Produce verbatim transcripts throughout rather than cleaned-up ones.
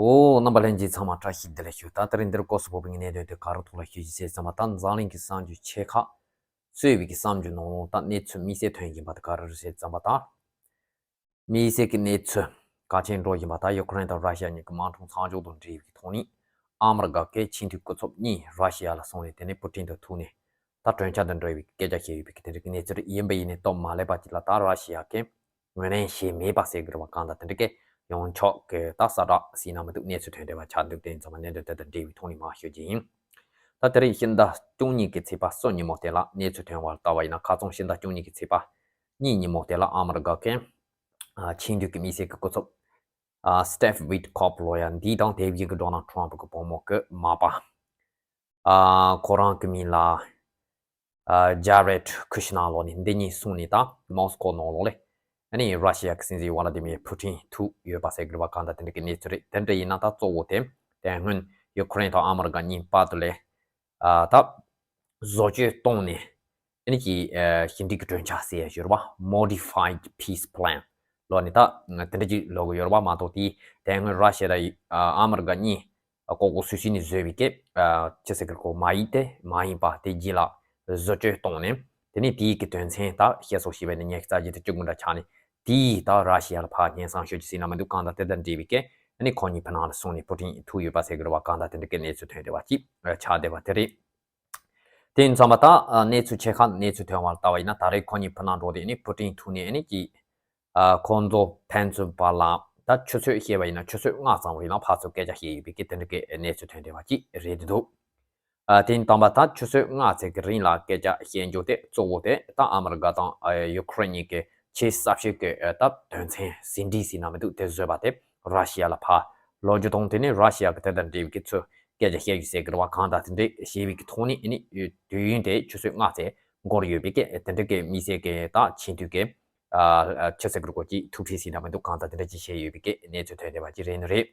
ཨོ། རྣམ་པ་ལྷན་རྒྱས་ཚང་མ་བཀྲ་ཤིས་བདེ་ལེགས་ཞུ། ད་དེ་རིང་འདིར་སྐོར་སུ་བབས་པའི་གནད་དོན་དེ་ག་རེ་ཐོག་ལ་ཞུ་རྒྱུ་ཟེར་ཙམ་པ། ད་འཛམ་གླིང་གི་གསར་འགྱུར་ཆེ་ཁག་གསོས་པའི་གི་གསར་འགྱུར་ནང་ལོགས་ད་གནས་ཚུལ་དམིགས་བསལ་ཐོན་བཞིན་པ་དེ་ག་རེ་རེད་ཟེར་ཙམ་པ། ད་དམིགས་བསལ་གྱི་གནས་ཚུལ་གལ་ཆེན་འགྲོ་བཞིན་པ། ད་ཡུ་ཀེ་རེན་དང་ར་ཤི་ཡ་གཉིས་ཀྱི་དམག་འཁྲུག་མཚམས་འཇོག་དང་འབྲེལ་བའི་ཐོག་ནས། ཨ་མི་རི་ཀ་གི་ཆེས་མཐོའི་སྐུ་ཚབ་གཉིས་ར་ཤི་ཡ་ལ་སོང་ནས། དེ་ནས་པུ་ཏིན་དང་ཐུག་ནས་ད་གྲོས་འཆར་དང་འབྲེལ་བའི་སྐད་ཆ་བཤད་ཡོད་པའི་གི་དེ་འདྲ་གི་གནས་ཚུལ་རེད། ཡིན་པ་ཡིན་ནའི་སྟབས་མ་ལེགས་པ་ཅིག་ལ་ད་ར་ཤི་ཡ་གིས་ངོས་ལེན་བྱས་མེད་པ་ཟེར་གི་རེད་བ། གང་ལྟར་དེ་འདྲ་གི་ཡོངས་ཁྱབ་ཀྱི་ད་གསལ་བསྒྲགས་ཟེར་ན་མི་འདུག་གནས་ཚུལ་ཐོན་བསྡད་པ་ཆགས་འདུག་དེ་ཡིན་ཙང་མ་གནད་དོན་དེ་དང་འབྲེལ་བའི་ཐོག་ནས་མར་ཞུ་རྒྱུ་ཡིན། ད་དེ་རིང་ཕྱི་ཟླ་བཅུ་གཉིས་ཀྱི་ཚེས་པ་གསུམ་ཉིན་མོ་དེ་ལ་གནས་ཚུལ་ཐོན་པ་ལྟ་བ་ཡིན་ན། ཁ་སང་ཕྱི་ཟླ་བཅུ་གཉིས་ཀྱི་ཚེས་པ་གཉིས་ཉིན་མོ་དེ་ལ་ཨ་མི་རི་ཀ་གི་ཨ་ཆེས་མཐོའི་གི་དམིགས་བསལ་གྱི་སྐུ་ཚབ་ཨ་སི་ཊིབ་ཝིཊ་ཁོབ་ལོ་ཡ་འདི་དང་དེ་བཞིན་གྱི་ཌོ་ནལ་ཊམ་པ་གི་བུ་མོ་གི་མ་པ། ཨ་ཁོ་རང་གི་མིང་ལ་ཨ་ཇ་རེད་ཁུ་ཤི་ནར་ལོ་ནི་འདི་གཉིས་སོང་ནས་ད་མོ་སི་ཀོ་ནང་ལོགས་ལ་ཨ་ནི་ར་ཤི་ཡ་གི་སྲིད་འཛིན་ཝ་ལ་ཏི་མིར་ཕུ་ཏིན་ཐུག་ཡོད་པ་ཟེར་གི་རེད་བ། གང་ལྟར་དེ་འདྲ་གི་གནས་ཚུལ་རེད། དེ་འདྲ་ཡིན་ན་ད་གཙོ་བོ་དེ་དེ་སྔོན་ཡུ་ཀེ་རེན་དང་ཨ་མི་རི་ཀ་གཉིས་བར་དུ་ལ་ཨ་ད་བཟོ་བཅོས་བཏང་ནས། ཨ་ནི་ཀྱི་ཨ་ཞི་འགྲིག་གི་གྲོས་འཆར་ཟེར་ཡ་ཡོད་རེད་བ། Modified Peace Plan ལོ་ནི་ད་དེ་འདྲ་ཅིག་ལོ་གི་ཡོད་རེད་བ། མ་གཏོགས་དེ་དེ་སྔོན་ར་ཤི་ཡ་དང་ཨ་མི་རི་ཀ་གཉིས་ལྐོག་ལྐོག་སུད་སུད་ནས་བཟོས་པའི་སྐད་ཆ་ཟེར་གི་རེད་གོ། མ་ཡིག་དེ་མ་ཡིན་པ་དེ་རྗེས་ལ་བཟོ་བཅོས་བཏང་ནས། དེ་ནས་དེའི་གི་དོན་ཚན་ད་བཤད་སོགས་ཞེས་པ་ནི་ཉི་ཤུ་རྩ་བརྒྱད་དང་བཅུ་དགུ་འདྲ་ཆགས་ནས། དེས་ད་ར་ཤི་ཡ་ལ་ཕར་སྙན་སེང་ཞུ་རྒྱུ་ཟེར་ན་མི་འདུག་གང་ལྟར་དེ་དང་འབྲེལ་བའི་སྐད་ཨ་ནི་ཁོ་གཉིས་བུ་ནང་ལ་སོང་ནས་ཕུ་ཏིན་ཐུག་ཡོད་པ་ཟེར་གི་རེད་བ། གང་ལྟར་དེ་འདྲ་གི་གནས་ཚུལ་ཐོན་བསྡད་པ་ཅིག་ཆགས་བསྡད་པ་དེ་རེད། དེ་ཡིན་ཙང་མ་ད་གནས་ཚུལ་ཆེ་ཁག་གནས་ཚུལ་ཐོན་བ་ལ་ལྟ་བ་ཡིན་ན། ད་རེས་ཁོ་གཉིས་བུ་ནང་འགྲོ་དེ་ཨ་ནི་ཕུ་ཏིན་ཐུག་ནས་ཨ་ནི་ཀྱི་ཨ་ཁོང་ཚོ་ཕན་ཚུན་བར་ལ་ད་ཆུ་ཚོད་བཤད་པ་ཡིན་ན་ཆུ་ཚོད་ལྔ་ཙམ་ཡིན་ན་ཕར་ཚུར་སྐད་ཆ་བཤད་ཡོད་པའི་གི་དེ་འདྲ་གི་གནས་ཚུལ་ཐོན་བསྡད་པ་ཅིག་རེད་འདུག་ཨ་དེ་ཡིན་ཙང་མ་ད་ཆུ་ཚོད་ལྔ་ཙམ་གི་རིང་ལ་སྐད་ཆ་བཤད་རྒྱུ་དེ་གཙོ་བོ་དེ་ད་ཨ་མི་རི་ཀ་དང་ཨ་ཡུ་ཀེ་རེན་གཉིས་ཀྱི་ཆེས་གསར་ཤོས་ཀྱི་ཨ་ད་དོན་ཚན་ཟིན་བྲིས་ཟེར་ན་མི་འདུག་དེ་བཟོས་པ་དེ་ར་ཤི་ཡ་ལ་ཕར་ལོག་རྒྱུ་དང་། དེ་ནས་ར་ཤི་ཡ་གི་དེ་དང་འབྲེལ་བའི་གི་ཚུལ་སྐད་ཆ་བཤད་རྒྱུ་ཟེར་གི་རེད་བ། གང་ལྟར་དེ་འདྲས་བཤད་པའི་གི་ཐོག་ནས་ཨ་ནི་དུས་ཡུན་དེ་ཆུ་ཚོད་ལྔ་ཙམ་འགོར་ཡོད་པའི་གི་དེ་འདྲ་གི་དམིགས་བསལ་གི་ད་ཆེས་མཐོའི་གི་ཨ་ཆི་ཟེར་གི་རེད་གོ་ཅིག་ཐུག་འཕྲད་ཟེར་ན་མི་འདུག་གང་ལྟར་དེ་འདྲ་ཅིག་བཤད་ཡོད་པའི་གི་གནས་ཚུལ་ཐོན་བསྡད་པ་ཅིག་རེད་ནི་རེད།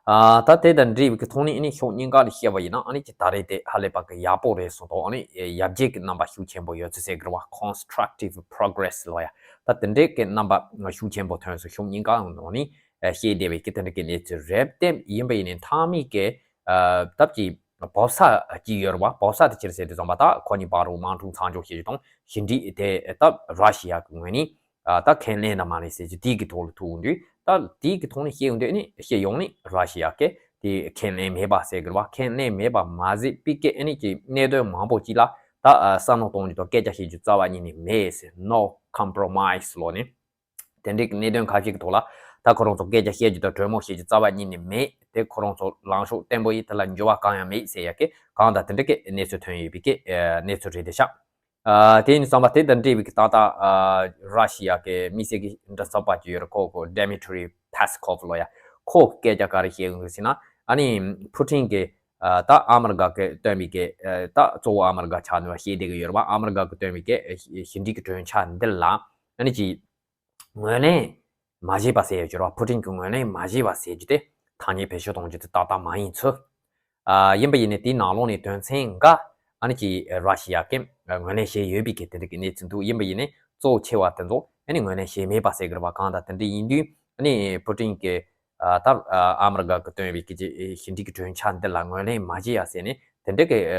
ཨ་ད་དེ་དང་འབྲེལ་བའི་གི་ཐོག་ནས་ཨ་ནི་ཕྱོགས་གཉིས་ཀ་ལ་བཤད་པ་ཡིན་ན། ཨ་ནི་ཅིག་ད་རེས་དེ་ཧ་ལས་པ་གི་ཡག་པོ་རེད་སོང་དོ། ཨ་ནི་ཡར་རྒྱས་ཀྱི་རྣམ་པ་ཤུགས་ཆེན་པོ་ཡོད་ཚུལ་ཟེར་གི་རེད་བ། Constructive Progress ལབ་ཡ། ད་དེ་འདྲའི་གི་རྣམ་པ་ཤུགས་ཆེན་པོ་ཐོན་སོང་། ཕྱོགས་གཉིས་ཀ་ནང་ནས་བཤད་བསྡད་པའི་གི་དེ་འདྲ་གི་གནས་ཚུལ་རེད། དེ་ཡིན་པ་ཡིན་ནའི་མཐའ་མའི་གི་ཨ་སྟབས་ཀྱིས་བབས་ས་ཅིག་ཡོད་རེད་བ། བབས་ས་དེ་ཅི་རེད་ཟེར་དུས་ཙམ་པ། ད་ཁོ་གཉིས་བར་དུ་དམག་འཁྲུག་མཚམས་འཇོག་བྱེད་རྒྱུ་དང་ཞི་འགྲིག་དེ་སྟབས་ར་ཤི་ཡ་གི་ངོས་ནས་ཨ་ད་ཁས་ལེན་དང་མ་ལེན་ཟེར་རྒྱུ་དེའི་གི་ཐོག་ལ་ཐུག་འོང་དུས། ད་དེའི་གི་ཐོག་ནས་བཤད་འོང་དུས་ཨ་ནི་སྤྱི་ཡོངས་ནས་ར་ཤི་ཡ་གིས་དེ་ཁས་ལེན་མེད་པ་ཟེར་གི་རེད་བ། ཁས་ལེན་མེད་པ་མ་ཟད་པའི་གི་ཨ་ནི་གི་གནད་དོན་མང་པོ་ཅིག་ལ་ད་ཨ་བསམ་བློ་གཏོང་རྒྱུ་དང་སྐད་ཆ་བཤད་རྒྱུ་རྩ་བ་ཉིད་ནས་མེད་ཟེར། No compromise ལོ་ནས། དེ་འདྲའི་གནད་དོན་ཁ་ཤས་ཀྱི་ཐོག་ལ་ད་ཁོ་རང་ཚོ་སྐད་ཆ་བཤད་རྒྱུ་དང་གྲོས་མོལ་བྱེད་རྒྱུ་རྩ་བ་ཉིད་ནས་མེད། དེ་ཁོ་རང་ཚོ་ལངས་ཕྱོགས་བརྟན་པོ་ཡིན། དེ་ལ་འགྱུར་བ་གང་ཡང་མེད་ཟེར་ཡ་གི་གང་ལྟར་དེ་འདྲ་གི་གནས་ཚུལ་ཐོན་ཡོད་པའི་གི་ཨ་གནས་ཚུལ་རེད་དེ་ཤག་ཨ་དེ་ཡིན་ཙང་མ་དེ་དང་འབྲེལ་བའི་གི་ད་ལྟ་ཨ་ར་ཤི་ཡ་གི་དམིགས་བསལ་གི་མགྲིན་ཚབ་པ་ཅིག་ཡོད་རེད། ཁོ་ཁོ་Dmitry Peskov ལོ་ཡ། ཁོ་སྐད་ཆ་ག་རེ་བཤད་ཡོང་གི་ཟེར་ན། ཨ་ནི་ཕུ་ཏིན་གི་ཨ་ད་ཨ་མི་རི་ཀ་གི་བཏོན་པའི་གི་ཨ་ད་གཙོ་བོ་ཨ་མི་རི་ཀ་ཆགས་ནས་བཤད་བསྡད་གི་ཡོད་རེད་བ། ཨ་མི་རི་ཀ་གི་བཏོན་པའི་གི་ཨ་ཞི་འགྲིག་གི་གྲོས་འཆར་འདི་ལ་ཨ་ནི་ཅིག་ངོས་ལེན་མ་བྱས་པ་ཟེར་ཡ་ཡོད་རེད་བ། ཕུ་ཏིན་གྱིས་ངོས་ལེན་མ་བྱས་པ་ཟེར་རྒྱུ་དེ་ཐ་སྙད་བེད་སྤྱོད་གཏོང་རྒྱུ་དེ་ཏག་ཏག་མ་ཡིན་ཚུལ། ཨ་ཡིན་པ་ཡིན་ནའི་དེའི་ནང་ལོགས་ནས་དོན་ཚན་འགའ་ཨ་ནི་ཅིག་ར་ཤི་ཡ་གིས་ངོས་ལེན་བྱས་ཡོད་པའི་གི་དེ་འདྲ་གི་གནས་ཚུལ་འདུག་ཡིན་པ་ཡིན་ནའི་གཙོ་བོ་ཆེ་བ་དེ་ཚོ་ཨ་ནི་ངོས་ལེན་བྱས་མེད་པ་ཟེར་གི་རེད་བ། གང་ལྟར་དེ་འདྲ་ཡིན་དུས་ཨ་ནི་ཕུ་ཏིན་གྱིས་ཨ་ད་ཨ་ཨ་མི་རི་ཀ་གིས་བཏོན་པའི་གི་ཅིག་ཞི་འགྲིག་གི་གྲོས་འཆར་འདི་ལ་ངོས་ལེན་མ་བྱས་ཡ་ཟེར་ནས་དེ་འདྲ་གི་ཨ་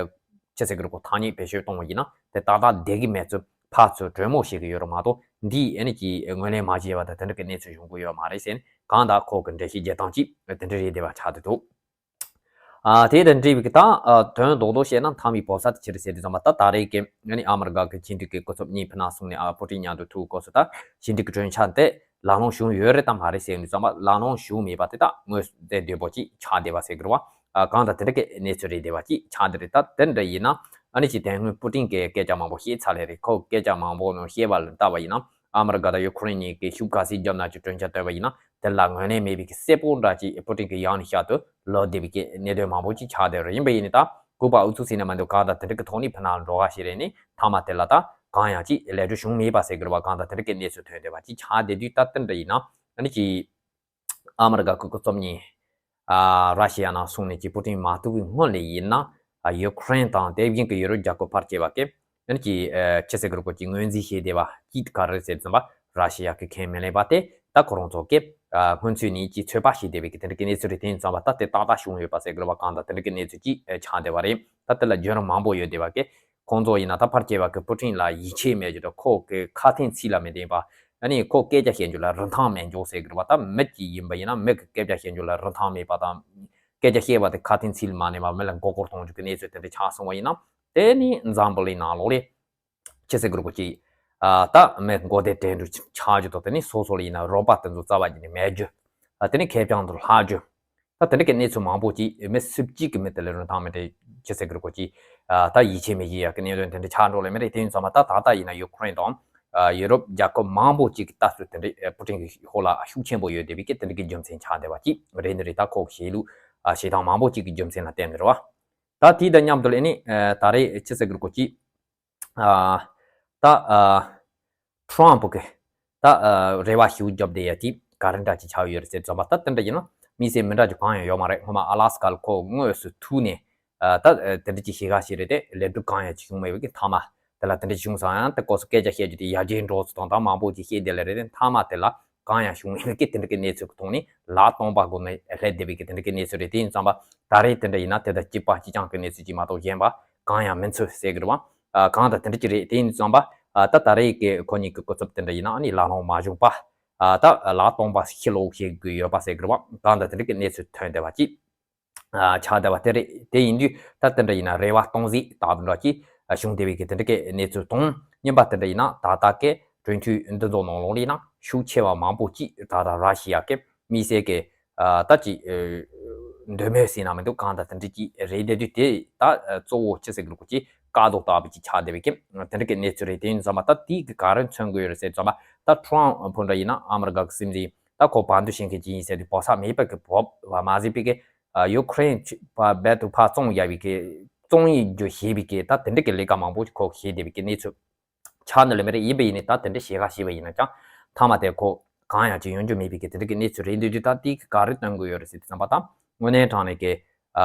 ཅི་ཟེར་གི་རེད་གོ། ཐ་སྙད་བེད་སྤྱོད་གཏོང་བ་ཡིན་ན་དེ་ཏག་ཏག་བསྡད་གི་མེད་ཚུལ། ཕར་ཚུར་གྲོས་མོལ་བྱེད་ཀྱི་ཡོད་རེད་མ་གཏོགས། འདིས་ཨ་ནི་ཅིག་ངོས་ལེན་མ་བྱས་པ་དང་དེ་འདྲ་གི་གནས་ཚུལ་ཡོང་གི་ཡོད་མ་རེད་ཟེར་ནས། གང་ལྟར་ཁོ་གི་འགྲེལ་བཤད་རྒྱག་སྟངས་ཅིག་དེ་འདྲ་རེད་བསྡད་པ་ཆགས་བསྡད་འདུག་ཨ་དེ་དང་འབྲེལ་བའི་གི་ད་ཨ་དོན་རྡོག་རྡོག་བཤད་ན་མཐའ་མའི་བབས་ས་དེ་ཅི་རེད་ཟེར་དུས་ཙམ་པ། ད་ད་རེས་ཀྱི་ཨ་ནི་ཨ་མི་རི་ཀ་གི་ཆེས་མཐོའི་གི་སྐུ་ཚབ་གཉིས་བུ་ནང་སོང་ནས་ཨ་ཕུ་ཏིན་མཉམ་དུ་ཐུག་སྐབས་སུ་ད་ཞི་འགྲིག་གི་གྲོས་འཆར་དེ་ལག་ལེན་བྱུང་ཡོད་རེད་དམ་མ་རེད་ཟེར་དུས་ཙམ་པ། ལག་ལེན་བྱུང་མེད་པ་དེ་ད་དངོས་སུ་དེ་བདེ་པོ་ཅིག་ཆགས་བསྡད་པ་ཟེར་གི་རེད་བ། ཨ་གང་ལྟར་དེ་འདྲ་གི་གནས་ཚུལ་རེད་བསྡད་པ་ཅིག་ཆགས་བསྡད་རེད། ད་དེ་འདྲ་ཡིན་ན་ཨ་ནི་ཅིག་དེ་སྔོན་ཕུ་ཏིན་གྱིས་སྐད་ཆ་མང་པོ་བཤད་ཚར་ལེ་རེད། ཁོ་སྐད་ཆ་མང་པོ་ནང་བཤད་པ་ལ་ལྟ་བ་ཡིན་ན། ཨ་མི་རི་ཀ་དང་ཡུ་ཁུ་རེན་གཉིས་ཀྱིས་ཤུགས་ག་ཚད་བརྒྱབ་ན་ཅིག་གྲོས་འཆར་བཏོན་པ་ཡིན་ན་དེ་ལ་ངོས་ལེན་མེད་པའི་གི་གསལ་པོ་འདྲ་ཅིག་ཕུ་ཏིན་གྱི་ཡང་ནས་བསྐྱར་དུ་ལབ་བསྡད་པའི་གི་གནད་དོན་མང་པོ་ཅིག་ཆགས་བསྡད་རེད། ཡིན་པ་ཡིན་ནའི་ད་ལྐུགས་པ་ཨུ་ཚུགས་ཟེར་ན་མི་འདུག་གང་ལྟར་དེ་འདྲ་གི་ཐོག་ནས་ཕུ་ནང་འགྲོ་ག་ཞིག་རེད་ནི། མཐའ་མ་དེ་ལ་ད་གང་ཡང་ཅིག་ལས་སྒྲུབ་བྱུང་མེད་པ་ཟེར་གི་རེད་བ། གང་ལྟར་དེ་འདྲ་གི་གནས་ཚུལ་ཐོན་བསྡད་པ་ཅིག་ཆགས་བསྡད་དུས། ད་དེ་འདྲ་ཡིན་ན་ཨ་ནི་ཅིག་ཨ་མི་རི་ཀ་གི་སྐུ་ཚབ་གཉིས་ཨ་ར་ཤི་ཡ་ནང་སོང་ནས་ཅིག་ཕུ་ཏིན་མ་ཐུག་པའི་སྔོན་ལ་ཡིན་ན། ཨ་ཡུ་ཁུ་རེན་དང་དེ་བཞིན་གྱི་ཡུ་རོབ་རྒྱལ་ཁབ་ཕལ་ཆེ་བ་གིས་ཨ་ནི་ཅིག་ཨ་ཅི་ཟེར་གི་རེད་གོ། ཅིག་ངོས་འཛིན་བྱས་བསྡད་པ་ཅིག་ག་རེ་ཟེར་ཙམ་པ། ར་ཤི་ཡ་གི་ཁས་མི་ལེན་པ་དེ་ད་ཁོ་རང་ཚོ་གིས་ ཨ་སྔོན་ཚུད་ནས་ཅིག་ཚོད་དཔག་བྱས་བསྡད་པའི་གི་དེ་འདྲ་གི་གནས་ཚུལ་རེད། དེ་ཡིན་ཙང་བ་ད་དེ་ཏག་ཏག་བྱུང་ཡོད་པ་ཟེར་དགོས་རེད་བ། གང་ལྟར་དེ་འདྲ་གི་གནས་ཚུལ་ཅིག་ཨ་ཆགས་བསྡད་པ་རེད། ད་དེ་ལ་རྒྱུན་རིང་མང་པོ་ཡོད་བསྡད་པ་གི། ཁོང་ཚོ་ཡིན་ན་ད་ཕར་སྐྱེས་པ་གི་པུ་ཊིན་ལ་ཡིད་ཆེས་མེད་རྒྱུ་དང་། ཁོ་གི་ཁ་འཐེན་ཚིག་ལ་མི་བརྟེན་པ། ཨ་ནི་ཁོ་སྐད་ཆ་བཤད་རྒྱུ་ལ་རིན་ཐང་མེད་འཇོག་ཟེར་གི་རེད་བ། ད་མི་གཅིག་ཡིན་པ་ཡིན་ན་མི་གི་སྐད་ཆ་བཤད་རྒྱུ་ལ་རིན་ཐང་མེད་པ་དང་། སྐད་ཆ་བཤད་པ་དེ་ཁ་འཐེན་ཚིག་ལ་མ་གནས་པ་མི་ལ་མགོ་སྐོར་གཏོང་རྒྱུ་གི་གནས་ཚུལ་དེ་འདྲ་ཆགས་སོང་བ་ཡིན་ན། དེ་ནི་འཛམ་བུ་གླིང་ནང་ལོགས་ལ་ཅི་ཟེར་གི་རེད་གོ་ཅིག་ཨ་ད་མི་མགོ་བདེ་དྲན་འགྲོ་ཆགས་རྒྱུ་དང་། དེ་ནི་སོ་སོ་ལ་ཡིན་ན་རོགས་པ་དེ་ཚོ་རྩ་བ་ཉིད་ནས་མེད་རྒྱུ། ཨ་དེ་ནི་ཁེ་བྱང་དུ་ལྷག་རྒྱུ། ད་དེ་འདྲ་གི་གནས་ཚུལ་མང་པོ་ཅིག་མི་སུ་གཅིག་གི་མི་དེ་ལ་རིན་ཐང་མེད་དེ་ཅི་ཟེར་གི་རེད་གོ་ཅིག་ཨ་ད་ཡིད་ཆེས་མེད་ཀྱི་ཡ་གི་གནད་དོན་དེ་འདྲ་ཆགས་འགྲོ་ལེ་མི་རེད། དེ་ཡིན་ཙང་མ་ད་ད་ལྟ་ཡིན་ན་ཡུ་ཀེ་རེན་དང་ཨ་ཡུ་རོབ་རྒྱལ་ཁབ་མང་པོ་ཅིག་གི་ལྟ་ཚུལ་དེ་འདྲ་ཨ་པུ་ཊིན་གི་ཧོ་ལ་ཤུགས་ཆེན་པོ་ཡོད་བསྡད་པའི་གི་དེ་འདྲ་གི་རྒྱུ་མཚན་ཆགས་བསྡད་པ་ཅིག་རེད། འདི་རེད། ད་ཁོ་གི་བྱེད་ལུགས་ཨ་བྱེད་སྟངས་མང་པོ་ཅིག་གི་རྒྱུ་མཚན་ལ་བརྟེན་ནས་རེད་བ། ད་དེ་དང་མཉམ་དུ་ལ་ཨ་ནི་ཨ་ད་རེས་ཅི་ཟེར་གི་རེད་གོ་ཅིག་ཨ་ད་ཨ་ཊམ་ཕུ་གི་ད་ཨ་རེ་བ་ཞེ་པོ་བརྒྱབ་བསྡད་ཡ་དེ་ག་རེ་འདྲ་ཅིག་ཆགས་ཡོད་རེད་ཟེར་ཙམ་པ། ད་དེ་འདྲ་ཡིན་ན་དམིགས་བསལ་མི་འདྲ་ཅིག་གང་ཡང་ཡོད་མ་རེད། སྔོན་མ་ཨ་ལ་སི་ཀ་ལ་ཁོ་དངོས་སུ་ཐུག་ནས་ཨ་ད་ཨ་དེ་འདྲ་ཅིག་བྱེད་ག་ཞིག་རེད་དེ། ལས་འགུལ་གང་ཡང་ཅིག་བྱུང་མེད་པའི་གི་མཐའ་མ་དེ་ལ་དེ་འདྲ་བྱུང་སོང་། ཡང་དེ་སྐོར་སུ་སྐད་ཆ་བཤད་རྒྱུ་དེ་ཡར་རྒྱས་འགྲོ་ཚུལ་དང་ད་མང་པོ་ཅིག་བཤད་བསྡད་ལེ་རེད་དེ། མཐའ་མ་དེ་ལ་གང་ཡང་བྱུང་མེད་པའི་གི་དེ་འདྲ་གི་གནས་ཚུལ་གི་ཐོག་ནས་ལག་སྟོང་པ་སྒོ་ནས་སླེབས་བསྡད་པའི་གི་དེ་འདྲ་གི་གནས་ཚུལ་རེད། དེ་ཡིན་ཙང་པ་ད་རེས་དེ་འདྲ་ཡིན་ན་དེ་དང་གཅིག་པ་གཅིག་རྐྱང་གི་གནས་ཚུལ་ཅིག་མ་གཏོགས་གཞན་པ་གང་ཡང་མིན་ཚུལ་ཟེར་གི་རེད་བ། ཨ་གང་ལྟར་དེ་འདྲ་ཅིག་རེད། དེ་ཡིན་ཙང་པ་ཨ་ད་ད་རེས་ཀྱི་ཁོ་གཉིས་ཀྱི་སྐུ་ཚབ་དེ་འདྲ་ཡིན་ན་ཨ་ནི་ལག་ལོང་མ་བྱུང་པ། ཨ་ད་ལག་སྟོང་པ་ཕྱི་ལོགས་བྱེད་དགོས་ཡོད་པ་ཟེར་གི་རེད་བ། གང་ལྟར་དེ་འདྲ་གི་གནས་ཚུལ་ཐོན་བསྡད་པ་ཅིག་ཨ་ཆགས་བསྡད་པ་དེ་རེད། དེ་ཡིན་དུས་ད་དེ་འདྲ་ཡིན་ན་རེ་བ་སྟོང་ཟད་ལྟ་བུ་འདྲ་ཅིག་ཨ་བྱུང་བསྡད་པའི་གི་དེ་འདྲ་གི་གནས་ཚུལ་དང་། གཉིས་པ་དེ་འདྲ་ཡིན་ན་ད་ལྟ་གི་གྲོས་མཐུན་འདི་ཚོ་ནང་ལོགས་ལ་ཡིན་ན་ཤུགས་ཆེ་བ་མང་པོ་ཅིག་ད་ལྟ་ར་ཤི་ཡ་གི་དམིགས་བསལ་གི་ཨ་ད་ཅིག་ཨ་འདོད་མོས་ཟེར་ན་མི་འདུག་གང་ལྟར་དེ་འདྲ་ཅིག་རེད། དེ་དུས་དེ་ད་གཙོ་བོ་ཅི་ཟེར་གི་རེད་གོ་ཅིག་བཀག་འགོག་ལྟ་བུ་ཅིག་ཆགས་བསྡད་པའི་གི་དེ་འདྲ་གི་གནས་ཚུལ་རེད། དེ་ཡིན་ཙང་མ་ད་དེ་གི་ག་རེ་མཚོན་གི་ཡོད་རེད་ཟེར་ཙང་མ་ད་ཊམ་ཕུ་འདྲ་ཡིན་ན་ཨ་མི་རི་ཀ་གི་སྲིད་འཛིན་ད་ཁོ་བར་འདུམ་བྱེད་མཁན་ཅིག་ཡིན་ཟེར་དུས་བོད་ས་མེད་པ་གི་བོད་བ་མ་ཟད་པའི་གི་ཨ་ཡུ་ཀེ་རེན་ཕར་རྦད་དུ་ཕར་བཙོང་ཡ་བའི་གི་བཙོང་ཡིན་རྒྱུ་ཞེས་པའི་གི་ད་དེ་འདྲ་གི་ལས་ཀ་མང་པོ་ཅིག་ཁོ་བྱས་བསྡད་པའི་གི་གནས་ཚུལ་ཆགས་ནི་ལས་མེད་རེད། ཡིན་པ་ཡིན་ནི་ད་དེ་འདྲ་བྱེད་ག་བྱས་པ་ཡིན་ན་ཀྱང་མཐའ་མ་དེ་ཁོ་གང་ཡང་ཅིག་ཡོང་རྒྱུ་མེད་པའི་གི་དེ་འདྲ་གི་གནས་ཚུལ་རེད། འདི་དུས་ད་དེ་གི་ག་རེ་སྟོན་དགོས་ཡོད་རེད་ཟེར་དུས་ཙམ་པ་ད་དངོས་གནས་དྲང་གནས་གི་ཨ་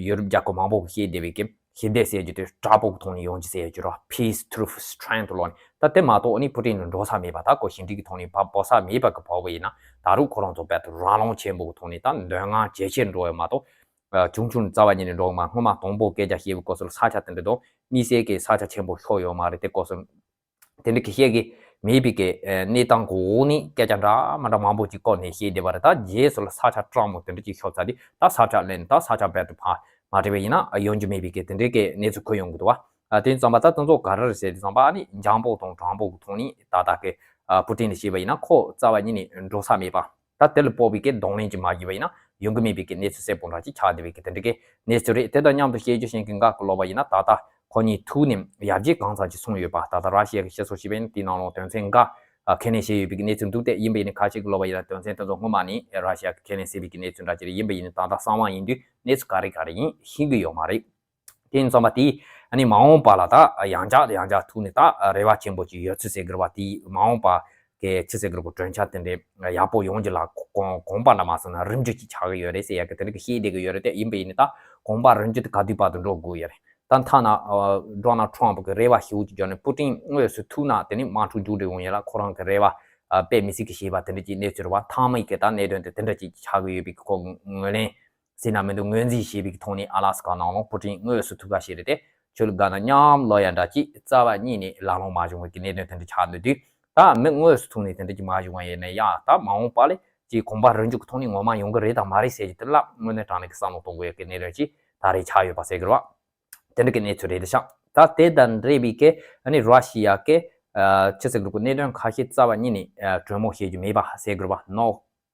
ཡུ་རོབ་རྒྱལ་ཁབ་མང་པོ་གི་བཤད་བསྡད་པའི་གི་ཞི་བདེ་ཟེར་རྒྱུ་དེ་དྲག་པོ་གི་ཐོག་ནས་ཡོང་རྒྱུ་ཟེར་རྒྱུ་རོ། Peace through strength ལོ་ནི་ད་དེ་མ་གཏོགས་ཨ་ནི་པུ་ཊིན་ལ་འགྲོ་ས་མེད་པ། ད་ཁོ་ཞི་འགྲིག་གི་ཐོག་ནས་ཕར་འབོད་ས་མེད་པ་གི་བོད་པ་ཡིན་ན་ད་རུང་ཁོ་རང་ཚོ་རྦད་དེ་རང་དབང་ཆེན་པོ་གི་ཐོག་ནས་ད་འདོད་རྔམ་ཇེ་ཆེར་འགྲོ་བ་མ་གཏོགས། ཨ་ཆུང་ཆུང་རྩ་བ་ཉིད་ནས་འགྲོ་གི་མ། སྔོན་མ་དང་པོ་སྐད་ཆ་བཤད་པའི་སྐབས་སུ་ལ་ས་ཆ་དེ་འདྲ་དང་དམིགས་བསལ་གྱི་ས་ཆ་ཆེན་པོ་ཤོར་ཡོད་མ་རེད། དེ་སྐབས་སུ་དེ་འདྲ་གི་བཤད་ཀྱི་མེད་པའི་གི་ཨ་གནས་སྟངས་ཀྱི་འོག་ནས་སྐད་ཆ་འདྲ་མ་འདྲ་མང་པོ་ཅིག་བཀོད་ནས་བཤད་བསྡད་པ་རེད། ད་རྗེས་སུ་ལ་ས་ཆ་གྲང་མོ་དེ་འདྲ་ཅིག་ཤོར་ཚར་དུས་ད་ས་ཆ་ལེན། ད་ས་ཆ་རྦད་དེ་ཕར་མ་བྲིས་པ་ཡིན་ན་ཨ་ཡོང་རྒྱུ་མེད་པའི་གི་དེ་འདྲའི་གི་གནས་ཚུལ་ཁོ་ཡོང་གི་འདུག་བ། ཨ་དེ་ཙམ་པ་ད་དེ་ཚོ་ག་རེ་རེད་ཟེར་དུས་ཙམ་པ་ཨ་ནི་འཇམ་པོ་དང་དྲང་པོ་གི་ཐོག་ནས་ད་ལྟ་གི་ཨ་པུ་ཊིན་ལ་བཤད་པ་ཡིན་ན་ཁོ་རྩ་བ་ཉིད་ནས་འགྲོ་ས་མེད་པ། ད་དེ་ལ་དཔག་པའི་གི་གདོང་ལེན་ཅིག་མ་བྱས་པ་ཡིན་ན་ཡོང་གི་མེད་པའི་གི་གནས་ཚུལ་གསལ་པོ་འདྲ་ཅིག་ཆགས་བསྡད་པའི་གི་དེ་འདྲ་གི་གནས་ཚུལ་རེད། དེ་དང་མཉམ་དུ་བཤད་རྒྱུ་བྱེད་མཁན་འགའ་གི་ལབ་པ་ཡིན་ན་ད་ལྟ་ཁོ་གཉིས་ཐུག་ནས་ཡར་རྒྱས་གང་ཚང་ཅིག་སོང་ཡོད་པ། ད་ལྟ་ར་ཤི་ཡ་གི་སྤྱི་ཚོགས་ཞེས་པ་ཡིན་ན་དེའི་ནང་ལོགས་དོན་ཚན་འགའ་ཨ་ཁས་ལེན་བྱས་ཡོད་པའི་གི་གནས་ཚུལ་འདུག་སྟེ། ཡིན་པ་ཡིན་ན་ཁ་ཤས་ཀྱིས་ལབ་པ་ཡིན་ན་དོན་ཚན་དེ་ཚོ་སྔོན་མ་ནས་ར་ཤི་ཡ་གིས་ཁས་ལེན་བྱས་པའི་གི་གནས་ཚུལ་འདྲ་ཅིག་རེད། ཡིན་པ་ཡིན་ན་ད་ལྟ་གསང་བ་ཡིན་དུས་གནས་ཚུལ་ག་རེ་ག་རེ་ཡིན་ཤེས་ཀྱི་ཡོད་མ་རེད། དེ་ཡིན་ཙང་པ་དེས་ཨ་ནི་མ་འོངས་པ་ལ་ད་ཡང་བསྐྱར་ཡང་བསྐྱར་ཐུག་ནས་ད་རེ་བ་ཆེན་པོ་ཅིག་ཡོད་ཚུལ་ཟེར་གི་རེད་བ། དེས་མ་འོངས་པ་གི་ཅི་ཟེར་གི་རེད་གོ་གྲོས་འཆར་དེ་འདྲའི་ཡག་པོ་ཡོང་རྒྱུ་ལ་གོམ་གོམ་པ་འདྲ་མ་སོང་ན་རིམ་གྱིས་ཅིག་ཆགས་ཀྱི་ཡོད་རེད་ཟེར་ཡ་གི་དེ་འདྲ་གི་བཤད་བསྡད་ཀྱི་ཡོད་རེད་དེ། ཡིན་པ་ཡིན་ན་ད་གོམ་པ་རིམ་གྱིས་དེ་ག་དུས་བར་དུ་འགྲོ་དགོས་ཡོད་རེད། ད་མཐའ་ན་ཨ་ཌོ་ནལ་ཊམ་ཕུ་གི་རེ་བ་ཞེ་པོ་ཅིག་བརྒྱབ་ནས་པུ་ཊིན་དངོས་སུ་ཐུག་ན་དེ་ནི་དམག་འཁྲུག་མཇུག་སྒྲིལ་ཡོང་ཡ་ལ་ཁོ་རང་གི་རེ་བ་ཨ་དཔེ་མི་སྲིད་ཀྱི་བྱས་པ་དེ་འདྲ་ཅིག་གནས་ཚུལ་རེད་བ། མཐའ་མའི་གི་ད་གནད་དོན་དེ་དེ་འདྲ་ཅིག་ཆགས་ཀྱི་ཡོད་པའི་གི་ཁོ་ངོས་ལེན་ཟེར་ན་མི་འདུག་ངོས་འཛིན་བྱས་པའི་གི་ཐོག་ནས་ཨ་ལ་སི་ཀ་ནང་ལོགས་པུ་ཊིན་དངོས་སུ་ཐུག་ག་ཞིག་རེད་དེ། ཁྱོད་ལ་དགའ་ན་མཉམ་ལོ་ཡ་འདྲ་ཅིག་རྩ་བ་ཉིད་ནས་ལག་ལོང་མ་བྱུང་བའི་གི་གནད་དོན་དེ་འདྲ་ཆགས་འདུག་དུས། ད་མི་དངོས་སུ་ཐུག་ནས་དེ་འདྲ་ཅིག་མ་བྱུང་བ་ཡིན་ན་ཡ་ད་མ་འོངས་པ་ལ་ཅིག་གོམ་པ་རིམ་གྱིས་ཀྱི་ཐོག་ནས་ངོ་མ་ཡོང་གི་རེད་དང་མ་རེད་ཟེར་རྒྱུ་དེ་ལ་དངོས་གནས་དྲང་གནས་ཀྱི་བསམ་བློ་གཏོང་དགོས་ཡ་གི་གནད་དོན་ཅིག་ད་རེས་ཆགས་ཡོད་པ་ཟེར་གི་རེད་བ། དེ་འདྲ་གི་གནས་ཚུལ་རེད་དེ་ཤག་ད་དེ་དང་འབྲེལ་བའི་གི་ཨ་ནི་ར་ཤི་ཡ་གི་ཨ་ཅི་ཟེར་གི་རེད་གོ་གནད་དོན་ཁ་ཤས་རྩ་བ་ཉིད་ནས་ཨ་གྲོས་མོལ་བྱེད་རྒྱུ་མེད་པ་ཟེར་གི་རེད་བ། No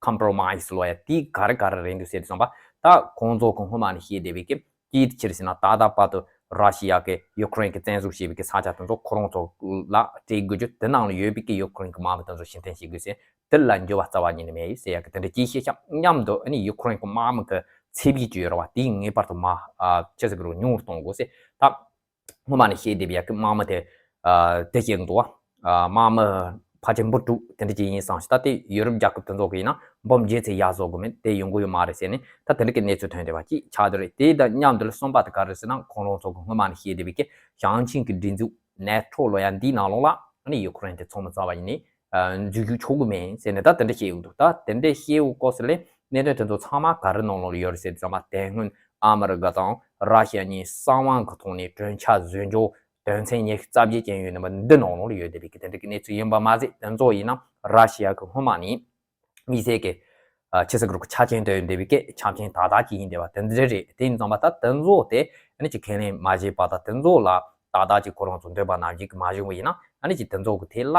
compromise ལོ་ཡ་དེ་ག་རེ་ག་རེ་རེད་འདུག་ཟེར་དུས་ཙམ་པ། ད་ཁོང་ཚོ་གི་སྔོན་མ་ནས་བཤད་བསྡད་པའི་གི་དེའི་ཕྱིར་ཟེར་ན་ད་ལྟ་བར་དུ་ར་ཤི་ཡ་གི་ཡུ་ཀེ་རེན་གི་བཙན་བཟུང་བྱས་པའི་གི་ས་ཆ་དེ་ཚོ་ཁོ་རང་ཚོ་ལ་སྤྲད་དགོས་རྒྱུ། དེ་ནང་ལ་ཡོད་པའི་གི་ཡུ་ཀེ་རེན་གི་དམག་མི་དེ་ཚོ་ཕྱིར་འཐེན་བྱེད་དགོས་ཟེར། དེ་ལ་འགྱུར་བ་རྩ་བ་ཉིད་ནས་མེད་ཟེར་ཡ་གི་དེ་འདྲ་ཅིག་བཤད་ཤག་མཉམ་དུ་ཨ་ནི་ཡུ་ཀེ་རེན་གི་དམག་མི་གི་ཚེ་སྲོག་ཅིག་ཡོད་རེད་བ། དེ་ངེས་པར་དུ་མ་ཨ་ཅི་ཟེར་གི་རེད་ཉུང་རུ་གཏོང་དགོས་ཟེར། ད་སྔོན་མ་ནས་བཤད་བསྡད་པའི་ཡ་གི་དམག་མི་དེ་ཨ་དེ་བཤད་གི་འདུག་བ། ཨ་དམག་མི་ཕལ་ཆེར་འབུམ་དྲུག་དེ་འདྲ་ཅིག་ཡིན་བསམ་ཞིག་ད་དེ་ཡུ་རོབ་རྒྱལ་ཁབ་དེ་ཚོ་གི་ཡིན་ན་འབུམ་བརྒྱད་ཙམ་ཡར་བཟོ་དགོས་མེད་དེ་ཡོང་གི་ཡོད་མ་རེད་ཟེར་ནས་ད་དེ་འདྲ་གི་གནས་ཚུལ་ཐོན་བསྡད་པ་ཅིག་ཆགས་བསྡད་རེད། དེ་དང་མཉམ་དུ་ལ་གསུམ་པ་དེ་ག་རེ་ཟེར་ན་ཁོང་རང་ཚོ་གི་སྔོན་མ་ནས་བཤད་བསྡད་པའི་གི་ཞང་ཆིན་གི་སྒྲིག་འཛུགས་ནེ་ཊོ་ལོ་ཡ་འདིའི་ནང་ལོགས་ལ་ཨ་ནི་ཡུ་ཀེ་རེན་དེ་ཚང་མ་རྩ་བ་ཉིད་ནས་ འཛུལ་རྒྱུ་ཆོག་གི་མེད་ཟེར་ནས་ད་དེ་འདྲ་བཤད་ཡོང་འདུག་ད་དེ་འདྲ་བཤད་ཡོང་སྐབས་སུ་ལས་གནད་དོན་དེ་ཚོ་ཚང་མ་ག་རེ་ནང་ལོགས་ལ་ཡོད་རེད་ཟེར་དུས་ཙམ་པ། དེ་སྔོན་ཨ་མི་རི་ཀ་དང་ར་ཤི་ཡ་གཉིས་གསང་བ་གི་ཐོག་ནས་གྲོས་འཆར་བཟོས་འཇོག་དོན་ཚན་ཉི་ཤུ་རྩ་བརྒྱད་ཅན་ཡོད་ནི་མ་འདི་ནང་ལོགས་ལ་ཡོད་བསྡད་པའི་གི་དེ་འདྲ་གི་གནས་ཚུལ་ཡིན་པ་མ་ཟད། དེ་ཚོ་ཡིན་ན་ར་ཤི་ཡ་གི་སྔོན་མ་ནས་དམིགས་བསལ་གྱི་ཆི་ཟེར་གི་རུ་ཆ་རྐྱེན་དེ་འདེབས་པའི་སྐད་ཆ་རྐྱེན་ཏག་ཏག་ཅིག་ཡིན་བསྡད་པ་དེ་འདྲ་རེད། དེ་ཡིན་ཙང་པ་ད་དེ་ཚོ་དེ་ཨ་ནི་ཅིག་ཁས་ལེན་མ་བྱས་པ་དང་། དེ་ཚོ་ལ་ཏག་ཏག་ཅིག་ཁོ་རང་ཚོ་འདོད་པ་ནང་བཞིན་གྱི་མ་བྱུང་བ་ཡིན་ན། ཨ་ནི་ཅིག་དེ་ཚོ་གི་ཐད་ལ་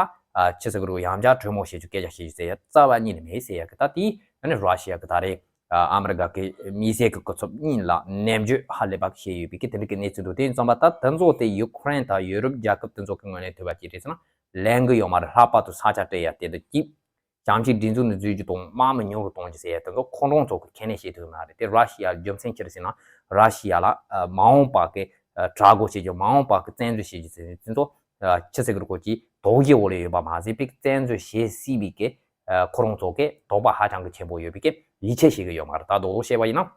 ཆི་ཟེར་གི་རུ་ཡང་བསྐྱར་གྲོས་མོལ་བྱེད་རྒྱུ་སྐད་ཆ་བཤད་རྒྱུ་ཟེར་ཡ་རྩ་བ་ཉིད་ནས་མེད་ཟེར་ཡ་གི། ད་དེ་ཨ་ནི་ར་ཤི་ཡ་གི་ད་རེས་ཨ་མི་རི་ཀ་གི་དམིགས་བསལ་གྱི་སྐུ་ཚབ་གཉིས་ལ་ནན་བརྗོད་ཧ་ལས་པ་བྱས་ཡོད་པའི་གི་དེ་འདྲ་གི་གནས་ཚུལ་འདུག་དེ་ཡིན་ཙང་པ་ད་དེ་ཚོ་དེ་ཡུ་ཁུ་རེན་དང་ཡུ་རོབ་རྒྱལ་ཁབ་དེ་ཚོ་གི་ངོས་ནས་ཐོས་པ་ཅིག་རེད་ཟེར་ན་ལེན་གི་ཡོད་མ་རེད། ལྷག་པར་དུ་ས་ཆ་སྤྲད་ཡ་དེ་འདྲ་གཅིག་བྱང་ཆིངས་སྒྲིག་འཛུགས་ནས་འཛུལ་རྒྱུ་དང་དམག་མི་ཉུང་རུ་གཏོང་རྒྱུ་ཟེར་ཡ་དེ་ཚོ་ཁོང་རང་ཚོ་གི་ཁས་ལེན་བྱེད་ཐུབ་ཀྱི་མ་རེད། དེ་ར་ཤི་ཡ་རྒྱུ་མཚན་ཅི་རེད་ཟེར་ན། ར་ཤི་ཡ་ལ་ཨ་མ་འོངས་པ་གི་ཨ་དྲག་རྒོལ་བྱེད་རྒྱུ། མ་འོངས་པ་གི་བཙན་འཛུལ་བྱེད་རྒྱུ་ཟེར་ནས་དེ་ཚོ་ཨ་ཆི་ཟེར་གི་རེད། ཁོ་ཅིག་དོགས་གཞི་འོག་ལ་ཡོད་པ་མ་ཟད་པའི་བཙན་འཛུལ་བྱེད་སྲིད་པའི་གི་ཨ་ཁོ་རང་ཚོ་གི་དོགས་པ་ཧ་ཅང་གི་ཆེན་པོ་ཡོད་པའི་གི་ཡིད་ཆེས་བྱེད་ཀྱི་ཡོད་མ་རེད། ད་རྡོག་རྡོག་བཤད་པ་ཡིན་ན།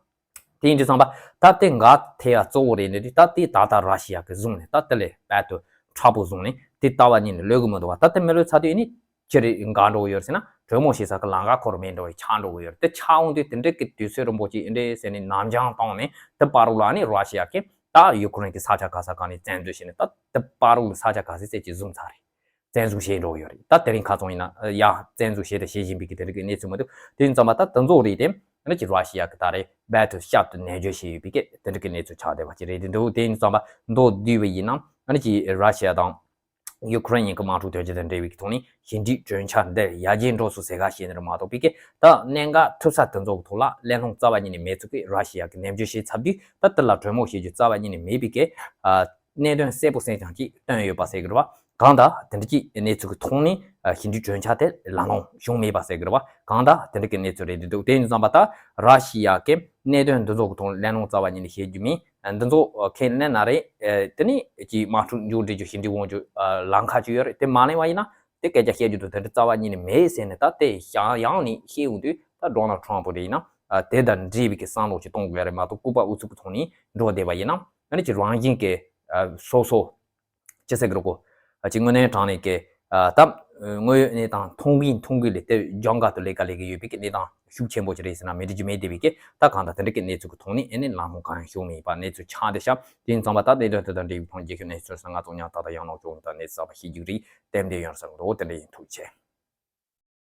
དེ་ཡིན་དུས་ཙམ་པ་ད་དེ་འགའ་ཐེ་ཡ་གཙོ་བོ་རེད་ནི་དེ། ད་དེ་ད་ལྟ་ར་ཤི་ཡ་གི་བཟུང་ནས་ད་དེ་ལས་རྦད་དེ་དྲག་པོ་བཟུང་ནས་དེ་ལྟ་བ་ཉིད་ནས་ལོས་གི་མི་འདུག་བ། ད་དེ་མི་ལོས་ཚར་དུས་ཨ་ནི་ཅི་རེད་འགའ་འགྲོ་གི་ཡོད་རེད་ཟེར་ན། གྲོས་མོལ་བྱེད་ས་གི་ལམ་ཁ་ཁོ་རང་མེད་འགྲོ་བའི་ཆགས་འགྲོ་གི་ཡོད་རེད། དེ་ཆགས་འོང་དུས་དེ་འདྲ་གི་དུས་ཚོད་རིང་པོ་ཅིག་ཨེ་འདྲ་ཟེར་ནས་ནམ་འགྱངས་བཏང་ནས་དེ་བར་དུ་ལ་ཨ་ནི་ར་ཤི་ཡ་གི་ད་ཡུ་ཁུ་རེན་གི་ས་ཆ་ག་ས་ག་ནས་བཙན་འཛུལ་བྱས་ནས་ད་དེ་བར་དུ་ས་ཆ་ག་ཚད་ཚད་ཅིག་བཟུང་ཚར་རེད། བཙན་བཟུང་བྱས་འགྲོ་གི་ཡོད་རེད། ད་དེ་རིང་ཁ་སང་ཡིན་ན་ཡ་བཙན་བཟུང་བྱས་དང་བྱེད་བཞིན་པའི་གི་དེ་འདྲ་གི་གནས་ཚུལ་མི་འདུག་དེ་ཡིན་ཙང་པ་ད་དེ་ཚོ་རེད་དེ། ཨ་ནི་ཅིག་ར་ཤི་ཡ་གི་ད་རེས་རྦད་དེ་ཞིབ་ཏུ་ནན་བརྗོད་བྱས་ཡོད་པའི་གི་དེ་འདྲ་གི་གནས་ཚུལ་ཆགས་བསྡད་པ་ཅིག་རེད་དེ་འདུག་དེ་ཡིན་ཙང་པ་མདོར་བསྡུས་པ་ཡིན་ན། ཨ་ནི་ཅིག་ར་ཤི་ཡ་དང་ཡུ་ཁུ་རེན་གཉིས་ཀྱི་དམག་འཁྲུག་དོན་རྐྱེན་དང་འབྲེལ་བའི་གི་ཐོག་ནས་ཞི་འགྲིག་གྲོས་འཆར་འདིར་ཡར་རྒྱས་འགྲོ་སོང་ཟེར་ག་བཤད་ནི་རེད་མ་གཏོགས། པའི་གི་ད་གནད་འགག་ཐུག་ས་དེ་ཚོ་གི་ཐོག་ལ་གླེང་སློང་རྩ་བ་ཉིད་ནས་མེད་ཚུལ་གི་ར་ཤི་ཡ་གི་ནན་བརྗོད་བྱས་ཚར་དུས། ད་དེ་ལ་གྲོས་མོལ་བྱེད་རྒྱུ་རྩ་བ་ཉིད་ནས་མེད་པའི་གི་ཨ་གནད་དོན་གསལ་པོ་གསལ་རྐྱང་ཅིག་བཏོན་ཡོད་པ་ཟེར་གི་རེད་བ། གང་ལྟར་དེ་འདྲ་ཅིག་གནས་ཚུལ་གི་ཐོག་ནས་ཨ་ཞི་འགྲིག་གྲོས་འཆར་དེ་ལམ་ལྷོང་བྱུང་མེད་པ་ཟེར་གི་རེད་བ། གང་ལྟར་དེ་འདྲ་གི་གནས་ཚུལ་རེད་འདུག་དེ་ཡིན་ཙང་པ་ད་ར་ཤི་ཡ་གི་གནད་དོན་འདི་ཚོ་གི་ཐོག་གླེང་སློང་རྩ་བ་ཉིད་ནས་བྱེད་རྒྱུ་མིན། འདི་ཚོ་ཁས་ལེན་ན་རེད། དེ་ནས་ཀྱི་དམག་འཁྲུག་མཇུག་སྒྲིལ་རྒྱུ་ཞི་འགྲིག་ཡོང་རྒྱུ་ལམ་ཁ་ཅིག་ཡོད་རེད། དེ་མ་གླེང་བ་ཡིན་ན་དེ་སྐད་ཆ་བཤད་རྒྱུ་དང་དེ་འདྲ་རྩ་བ་ཉིད་ནས་མེད་ཟེར་ནས། ད་དེ་ཡང་ཡང་ནས་བཤད་ཡོང་དུས་ད་ཌོ་ནལ་ཊམ་པ་རེད་ཡིན་ན་དེ་དང་འབྲེལ་བའི་གི་བསམ་བློ་ཅིག་གཏོང་དགོས་རེད་མ་གཏོགས། ལྐུགས་པ་ཨུ་ཚུགས་ཀྱི་ཐོག་ནས་འགྲོ་བསྡད་པ་ཡིན་ན། ཨ་ནི་ཅིག་རང་བཞིན་གྱི་སོ་སོ་ཅི་ཟེར་གི་རེད་གོ་ཅིག་དངོས་གནས་དྲང་གནས་ཀྱི་ད་དངོས་ཡོད་གནས་སྟངས་མཐོང་གིན་མཐོང་གིན་ལས་དེ་སྦྱང་ག་དུ་ལས་ཀ་ལས་ཀྱི་ཡོད་པའི་གི་གནས་སྟངས་ཤུགས་ཆེན་པོ་ཅིག་རེད་ཟེར་ན་མི་འགྲིག་རྒྱུ་མེད་བསྡད་པའི་གི། ད་གང་ལྟར་དེ་འདྲ་གི་གནས་ཚུལ་གི་ཐོག་ནས་ཨ་ནི་ལམ་ལྷོང་གང་ཡང་བྱུང་མེད་པ་གནས་ཚུལ་ཆགས་བསྡད་ཤག་དེ་ཡིན་ཙང་པ་ད་གནད་དོན་དེ་དང་འབྲེལ་བའི་ཐོག་རྒྱལ་ཁབ་གནས་ཚུལ་ཟེར་ང་ཚོ་ཉག་ཏག་ཏག་ཡང་ནོར་བྱུང་ད་གནས་ཚུལ་གསར་པ་ཤེས་རྒྱུ་རེད། ཏན་ཏན་ཡོང་ས་འདུག་དེ་འདྲ་ཡིན། ཐུགས་རྗེ་ཆེ།